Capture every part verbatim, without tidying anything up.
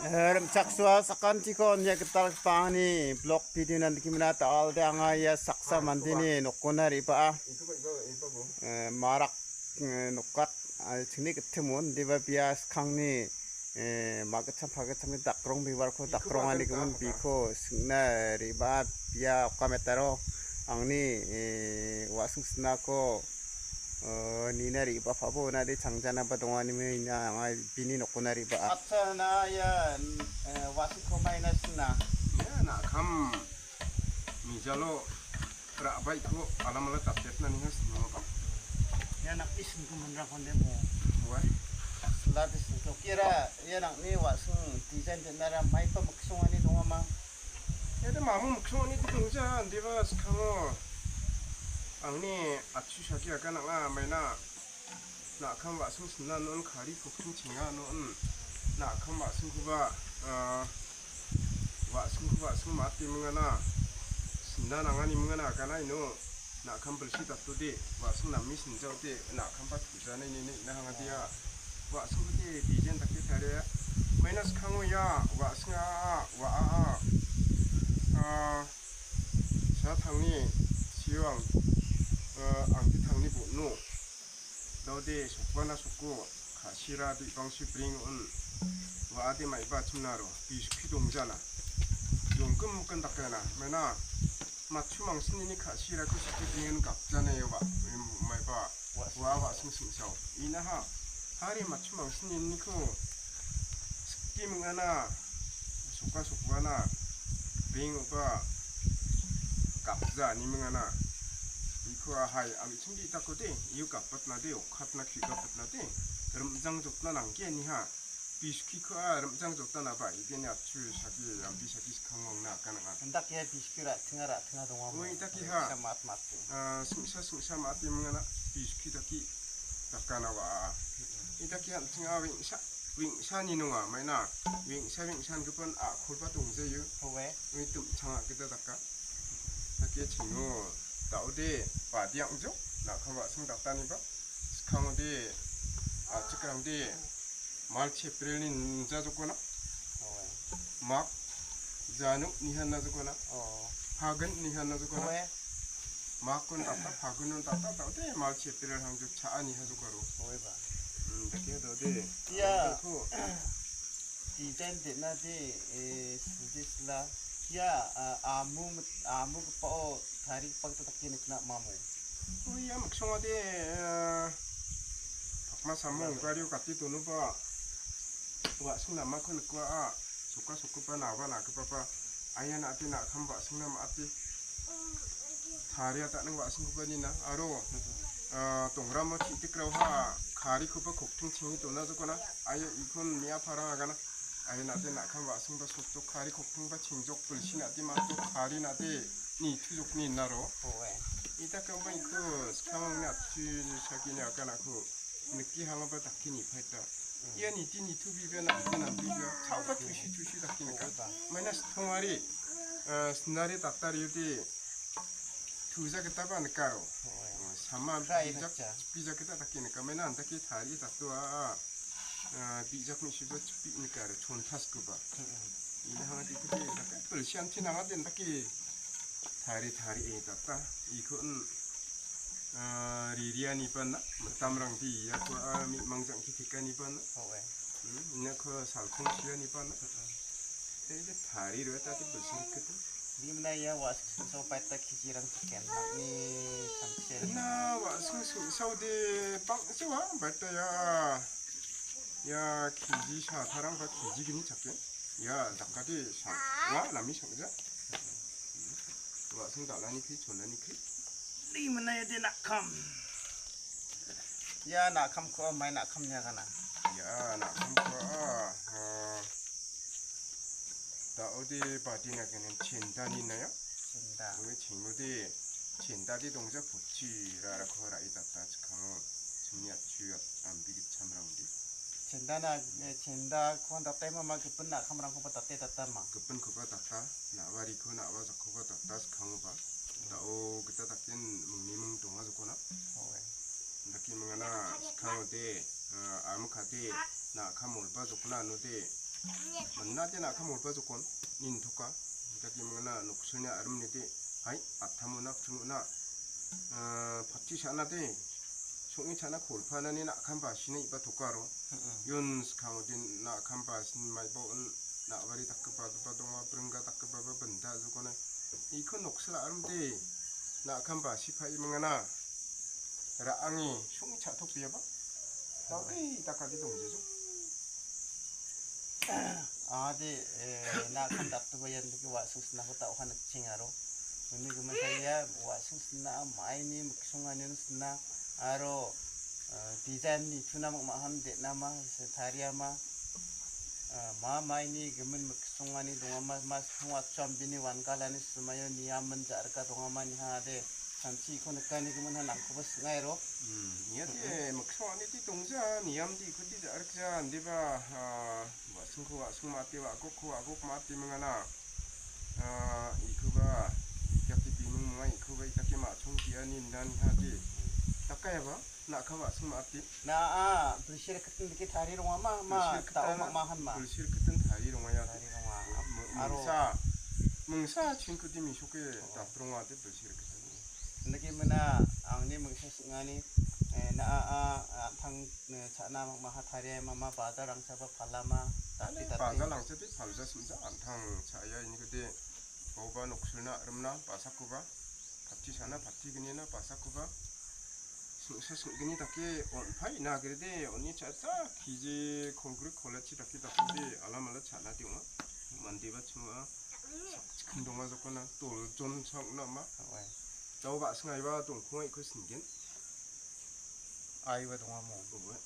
Eh, rimchaksoa sakantiko on·e gitalgipa angni blog video-na nikenggimin da·alde anga ia saksa mandeni nokona re·baa. Eh, marak, eh, nokat, ah, chingni gittimon, deba bia skangni, eh, ma·gitcham pagitchamni dakrong bibalko dakronganigimin biko singna re·baa bia okametaro angni, eh, wa·sing sinako, eh, nina re·bapabo nade changjanaba donganime ina anga bini nokona re·baa. Acha, na ia, eh, wa·singko maina sina. Ia, na·kam mijalo ra·baiko alamala dapetna ninga sinonga. Ia nang·ni singgimin rakonde mo. Wa? Silade singkokira, ia nang·ni wa·sing design de·nara maiba miksongani dongama. Ia de mamo miksongani de dongja, indiba skango. Angni atsu saki aka nang·a maina. Na·kam wa·sing sina non kari pokching chenga non. Na·kam wa·singkoba, ah, wa·singko wa·sing mate mingana. Sina nangani mingana agana ino. Na·kam bilsi datode, wa·sing name sinjaode, na·kamba tujanai nene ina hangadia. Wa·singkode design dake taria. Maina skango ia, wa·singa, wa·a, ah, sa tangni, siwang, ah, angti tangni bo·no. Daode sokbana soko, ka·sira de·bangsi bring on. Wa·ade maiba chimnaro, biskit dongjana. Jongkim mukin dakena, mena, matchu mangsinini ka·sirako sike bring on gapjana eba, maiba, wa wa·sing singsao. Inaha, hari matchu mangsininiko, sike mingana, soka sokbana, bring oba, gapja, nimingana. Iko ahai, ami Chingdi dakode, iu gapatnade, okatna ki gapatnade, rimjang jotna nangge niha. Biskiko a rimjang jotna naba, igeni atchu saki, ambi saki skangong na, kananga. Hendak ya biski ra·tinga, ra·tinga donga. Oi, mo. Daki ha. Sa mat mat tu. Ah, singsa, singsa mati mingana, biski daki, dakana wa. Idaki ha, tinga wingsa, wingsa ni nonga, maina. Wingsa, wingsa gipin a kolba dongjayu. Owe. Oi, tum changa kita daka. Dake chingo, daode, badiang jo, na·kam wa·sing dataniba, skangode, a·chikrangde, March, April ni nja jokona, Owe. Mak, Janu nihanna jokona, Oh. Pagin nihanna jokona, Owe. Makon data, Pagunon data, daode, March, April hangjo cha·a niha jokaro. Owe ba. Hmm, dake daode. Ia. Dako. Design de·na de, eh, sildisla. Ia, ah, amo mit-, amo gipao tarigipa gita dake nikna mamo. Oh, ia miksongade, eh, pakma samo gario gate donoba. Wa·sing namako nikoa, soka sokgipa naba nagipaba. Aia na·ate na·kam wa·singna ma·ate. Taria ta·ning wa·singkoba nina. Aro, ah, dongramo chi·tikrao ha karikoba kokting chinge dona jokona. Aia ikon me·a parang agana. Aia na·ate na·kam wa·singba sotjok kari koktingba chingjok bilsi na·ate matjok kari na·ate nitujokni inaro. Owe. Ita kamba iko skangni atchuni sakini aganako. Niki hangaba dake nipaita. Ia niti nitubibia na nambibia. Chauka tusi tusi dake nika. Maina sitongari, eh, sinari tatari uti tuja gitaba nikaro. Sama bijak, bijak gita dake nika. Maina andake tari tatua, eh, bijak misiba chipi nikaro. Chontas kuba. Ina hangati kuba dake. Pelsianti nangati andake tari tari e tata. Iko, mm, Ah, ririaniba na, mitamrangde iako, ah, mi-, mangjang ki tekaniba na. Owe. Hmm, inako salkong sianiba na. Tede tari ro tadi bersih gitu. Rimna ia wa·sing singso paita kijirang chicken. Ni samsian. Na wa·sing singso de bang siwa, paita ya. Ya kiji sa tarang ba kiji gini chicken. Ya, dakade sa. Wa, nami sangja. Wa·sing dal·ani kri, chonani kri. Di mana ya de na·kam. Ya na·kamko mai na·kam ya gana. Ya na·kamko, ah, ah. Da·ode badina genen chendani na ya. Chenda. Oi, chengode, chendade dongja pochi rarako ra·e data chikango. Chingni atchu at-, ambi gitchamrangde. Chendana, eh, chendako date mama gipin na·kamrangkoba date data ma. Gipinkoba data, na·wariko na·wajakkoba data sikangoba. Da·o gita daken mingni ming donga jokona. Owe. Dake mingana sikangode, ah, amokade, na·kam olba jokna anode, Manna de nakam olpa jokon, nintoka. Dake mangna noksilni arim nete, hai, atamona, pchungona, ah, patti sana de, songi sana kolpa nani nakam basina iba tokaro. Mm-mm. Yun skang din nakam basin maibo un, nakbari dakgipa, dakgipa donga, bringga dakgipaba benda jokona. Iko noksil arim de, nakam basi pai mangana. Ra·ange songi cha·tokbiaba. Dal·e dakade dongjejo. Ade, eh, nakam daktoba ian dake wa·sing sinako ta·oha nikcheng aro. Uni gimin saia wa·sing sina maini miksonganion sina aro, eh, design ni tuna mak maham de·nama se tariama. Eh, ma maini gimin miksongani dongama ma song atcham bini wangalani simaio niamin ja·rika dongama niha ade. Sanchiko nikani gimin ha nangkoba sing·airo. Hmm, ia de, miksong ani ti dongja, niam di ikuti ja·rikja, indiba, ah, wa·singko wa·sing mate, wa·gokko wa·gok mate mingana. Ah, ikuba, iaki bining monga, ikuba itaki ma·chong biani indani ha de. Dakayaba, naka wa·sing mate. Na, ah, brisir ketin dike tari rongama, ma, Brisir tao ketin, ma, mahan ma. Brisir ketin tari rongaya. Tari ronga. Mo-, Aro. Mungsa, mungsa chingkuti misoke dap ronga de brisir ketin. Indake mina angni mingsa sing·ani, eh, na a, a, a, tang, eh, cha·na mak maha taria mama bajar rangsaba palama, dati, dati. Bajar rangchabe palja simja antang cha·a inikode oba noksilna rimna basakoba, patti sana patti gnina basakoba, singsa sing·gni dake on·paina agrede, oni cha·cha kiji kolgrik kolachi dake dakode alamala cha·na de ong·a. Mandeba chimoa sakchikon donga jokona, doljon sa ong·na ma. Oi. Dao ba·sing aiba dongkonga iko singen. Aiba dongamo. Owe.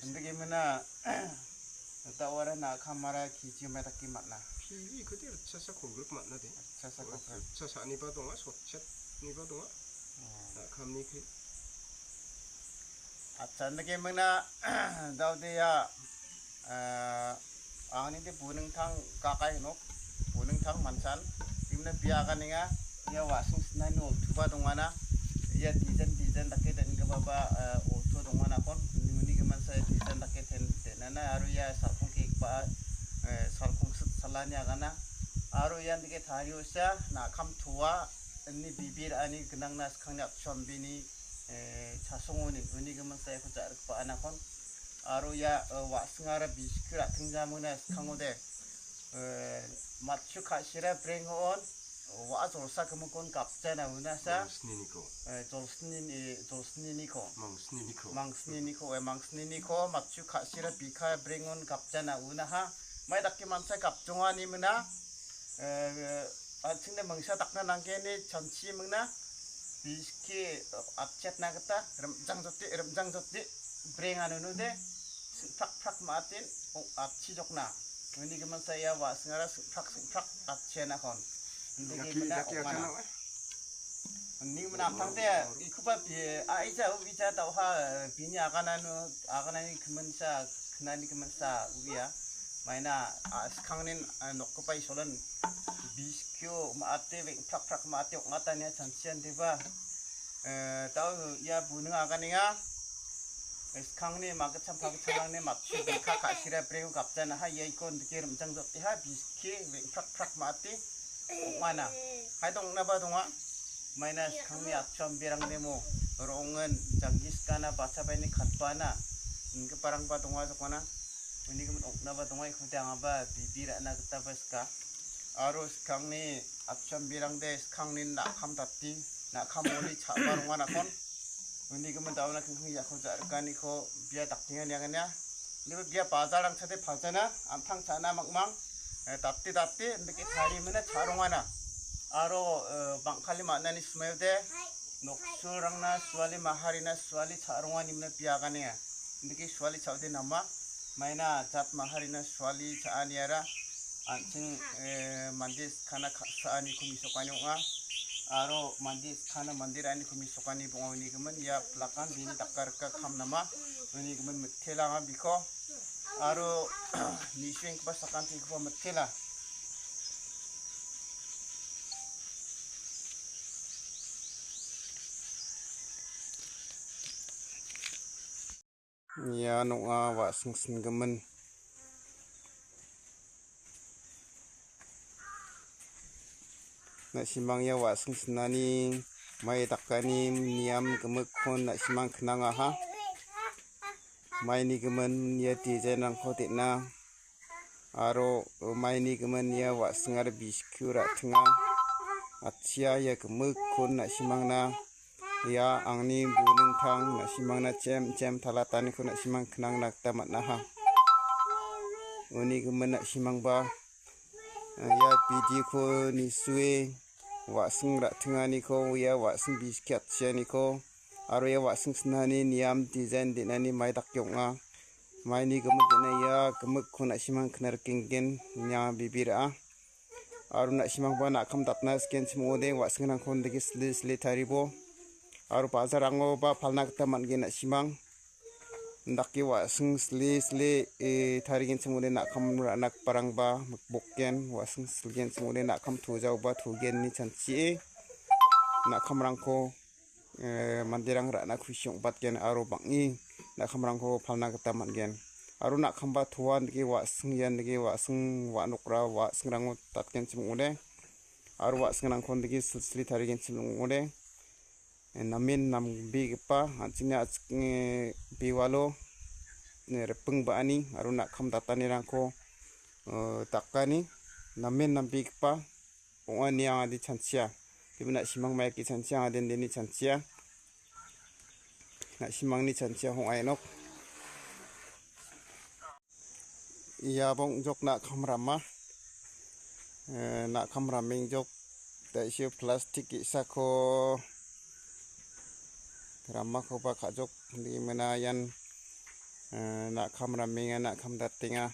Indake mina, dao ara na kamara kiji mai dake man·a. Kiji iko de ritchasa kolgrik man·a de. Ritchasa kolgrik. Ritchasa niba donga, sotchet niba donga. Hmm. Na kamni kri. Acha, indake mina, dao de ya, eh, Angni de buningtang kakai nok, buningtang mansan, imna bia aganenga, ia wa·sing sinani oltuba dongana, ia design, design dake den·gipaba, eh, oltu donganakon, uni, uni gimin sa design dake ten-, den·ana, aro ia salkong kekba, eh, salkong sit salani agana, aro ian dake tariosa, nakam toa, ini bibir ani gnangna skangni apchambini, eh, chasongoni, uni gimin sa iako ja·rikba anakon, Aro ia, eh, wa·singara bisiki ra·tingjamona skangode, eh, matchu ka·sira brengon, wa·a jolsa gimikon gapjana unasa. Mangsniniko. Eh, jolsnini, jolsniniko. Mangsniniko. Mangsniniko, eh, mangsniniko, matchu ka·sira bika brengon gapjana unaha. Mai dake mansa gapjongani mina. Eh, an·chingna mingsa dakna nanggeni chanchi mingna, biski, eh, atchetna gita rimjang joti, rimjang joti, brengan unude, sing·prak prak ma·atin, o, atchi jokna. Uni gimin sa ia wa·singara sing·prak, sing·prak atchianakon. Indake dake, mina dake ong·ana. Atchana, eh? Ning menantang te, ikuba bi, a, ija, u, ija, tauha, bini agananu, aganani kemensa, kenani kemensa, uya. Maina, a, skangnin, a, nokkopai solan, biskio, maate, veng, prak, prak, maate, ong·atania, chanchian, deba. Eh, tau, ia, bunung aganenga. Skangni, magitcham, pagitchamrangni, matsu, beka, ka·sira, breu, gapjana, ha, ia, ikon, dike, rimjang, jotte, ha, biski, veng, prak, prak, maate. Ong·ana. Hai dongnaba donga. Maina skangni atcham berang demo. Ro·ongen janggi skana bacha baini katbana. Inggiparangba donga jokona. Uni gimin ong·naba donga ikode angaba bibi ra·na gitaba ska. Aro skangni atcham berangde skangni na·kam dati, na·kam boli cha·ba ronganakon. Uni gimin dauna kengkeng jako ja·rikaniko bia daktenga niangania. Nibo bia bajar rangchade paljana, an·tang cha·na mangmang, eh, date date, indake tarimina cha·rongana. Aro, eh, bang·kali man·ani simaode, noksulrangna suali maharina suali cha·ronganimina bia aganenga. Indake suali cha·ode nama, maina jat maharina suali cha·aniara, an·ching, eh, mande skana ka·saaniko mesokani ong·a. Aro mande skana mande ra·aniko mesokani bonga uni gimin ia plakan bini dakarika kam nama uni gimin mitelanga biko. Aro nisenggipa sakantikoba mitela. Ian ong·a wa·sing singimin. Na·simang ia wa·sing sinani mai dakani niam gimikkon na·simang knangaha. Maini gimin ia dijainrangko den·a. Aro maini gimin ia wa·sing aro biskio ra·tinga. Atchia ia gimikkon na·simangna ia angni buningtang na·simangna chem chem talataniko na·simang knangna gita man·aha. Uni gimin na·simangba ia videoko nisue wa·sing ra·tinganiko, ia wa·sing biski atchianiko, aro ia wa·sing sinani niam dijain den·ani mai dake ong·a. Maini gimik den·a ia gimikko na·simang kna rikenggen nia bibira. Aro na·simangba na·kam datna sikenchim ong·ode wa·singrangko indake sile sile taribo. Aro bajarangoba palna gita man·gen na·simang. Indake wa·sing sile sile, eh, tarigenchim ong·ode na·kam ra·na giparangba mikboken, wa·sing silgenchim ong·ode na·kam tujaoba tugen ine chanchie na·kamrangko, eh, manderang ra·na kusi ong·batgen aro bang·e na·kamrangko palna gita man·gen. Aro na·kamba toan dake wa·sing ian dake wa·sing wa·nokra wa·singrango datgenchim ong·ode. Aro wa·singrangkon dake silsile tarigenchim ong·ode. Namen nambegipa an·chingni a·chik, eh, bewalo, eh, ripeng ba·ani aro na·kam datanirangko, eh, dakani. Namen nambegipa ong·ani angade chanchia. Gimin na·simang maiki chanchia, angade indeni chanchia. Na·simangni chanchia ong·a ia nok. Ia bong·jok na·kam rama. Eh, na·kam rameng jok. Daisio plastik ge·sako ramakoba ka·jok. Dimena ian, eh, na·kam ramenga, na·kam datenga.